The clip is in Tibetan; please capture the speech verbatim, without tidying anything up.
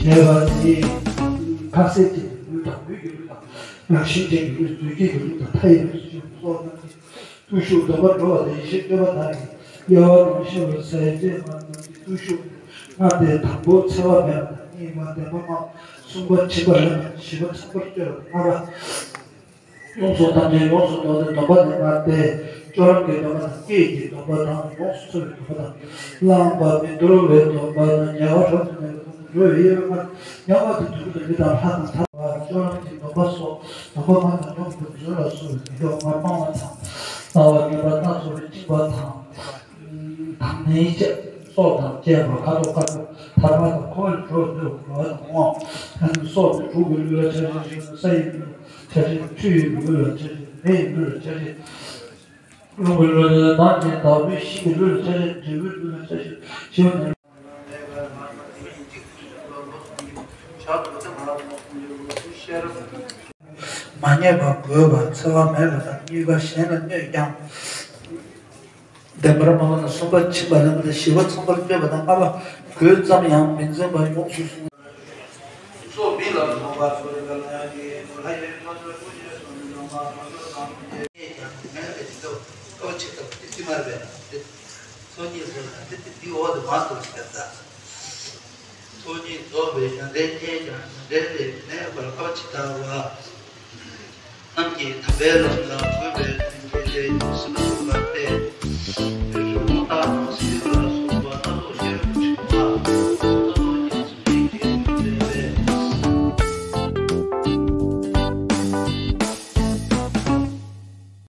ཞེས་པ་ནི། ཁ་ཟས་ཅན་གྱི་ལུས་དང་ལུས་ཀྱི་ལུས་དང་། རང་བཞིན་ཅན་གྱི་ལུས་རྫས་ཀྱི་ལུས་དང་མཐའ་ཡས་པའི་སོགས་རྣམས་ཀྱི་བརྟུལ་ཞུགས་སྡོམ་པ་འགྲོ་བ་དང་ཡེ་ཤེས་སྤྱོད་པ་དག་གི་དབྱེ་བ་ངོ་ཤེས་པར་ཟས་བཅས་པ་རྣམས་ཀྱི་བརྟུལ་ཞུགས་ལྔ་སྟེ། དང་པོ་འཚེ་བ་མེད་པ་དང་། གཉིས་པ་བདེན་པ་ལྔ། གསུམ་པ་སྦྱིན་པ་ལེན་པ་དང་། བཞི་པ་ཚངས་པར་སྤྱོད་པ་དང་། ལྔ་པ་ཡོངས་སུ་གཏམ་ཅན་ཡོངས་སུ་དོར་ཏེ་སྡོམ་པ་ནི་ལྔ་སྟེ། སྤྱོད་ལམ་གྱི་སྡོམ་པ་དང་། སྐད་ཀྱི་སྡོམ་པ་དང་། ཡོངས་སུ་འཚོ་བའི་སྡོམ་པ་དང་། བླངས་པ་མི་འདོར་བའི་སྡོམ་པ་དང་། ཉེ་བར་བསྲུང་བའི་སྡོམ་པ་དང་། འགྲོ་བའི་དབྱེ་བ་ལྔ། ཉམས་པ་དང་དུས་ཀུན་དུ་མི་དང་ལྷ་དང་ཐར་པ། སྤྱོད་ལམ་གྱི་སྡོམ་པ་སོགས་སྡོམ་པ་ལྔ་དང་། ཡོངས་སུ་འཛིན་ལ་སོགས་པའི་སྡིག་སྒྲིབ་ལྔ་སྤང་བ་དང་། སླ་བ་ངན་པ་སྣ་ཚོགས་པས་བཅིངས་པ་དང་། དང་ནི་སྲོག་དང་བཅས་པ་ཁ་དོག་དཀར་པོ་ཐ་མལ་དུ་འཁོར་བའི་འགྲོ་འདུག་གོ་བ་དང་ངོ་། སྲོག་ནི་དྲུག་གི་ལུས་ལ་ཆ་ཤས་ཤིག་ས་ཡི་ལུས་ལ་ཆ་ཤས། ཆུ་ཡི་ལུས་ལ་ཆ་ཤས། མེ་ཡི་ལུས་ལ་ཆ་ཤས། རླུང་གི་ལུས་ལ་ཆ་ཤས། ནམ་མཁའི་བདག་པོའི་ཤིང་གི་ལུས་ལ་ཆ་ཤས། འབྲས་བུའི་ལུས་ལ་ཆ་ཤས། ཞེས་པ་ནི། མ་རྙེད་པ་རྒོད་པ། འཚེ་བ་མེད་པ་དང་། གཉིས་པ་གཞན་ལ་གནོད་ཀྱང་བདེན་པར་སྨྲ་བ་དང་། གསུམ་པ་སྦྱིན་པ་ལེན་པ་དང་། བཞི་པ་ཚངས་པར་སྤྱོད་པ་དང་། ལྔ་པ་གོས་ཙམ་ཡང་མི་འཛེམ་པ། ཡོངས་སུ་བསྲུང་བ་སོགས་མི་ལ་སོགས་པ་སོགས་ལ་ཡང་གི་ལྷ་ཡི་ལྷ་ཚོགས་ཀྱི་སོགས་ནི་ལ་མ་མ་ལ་དང་། ངས་ཀྱང་མེད་པའི་དེ་ཚོ་ལྟོ་ཆེ་ཐབས་དེ་ཅི་མར་བས་ཚོགས་གཉིས་སོགས་ལ་དེ་དེ་འོག་ཏུ་མ་གཏོགས་ཀྱི་ད། ཚོགས་གཉིས་རྫོགས་པའི་གཞན་དོན་རྙེད་ཀྱང་གཞན་དོན་ལས་མེད་པར་ཁ་ཅིག་ལྟ་བ། རྣམས་ཀྱིས་དམ་པའི་ལམ་ལ་གུས་པའི་སེམས་བསྐྱེད་དེ་ཉིད་སུ་མ་ཐུབ་པ་སྟེ། ཡུལ་གྱི་དབང་རྟགས་རྣམས་སྲིད་པ་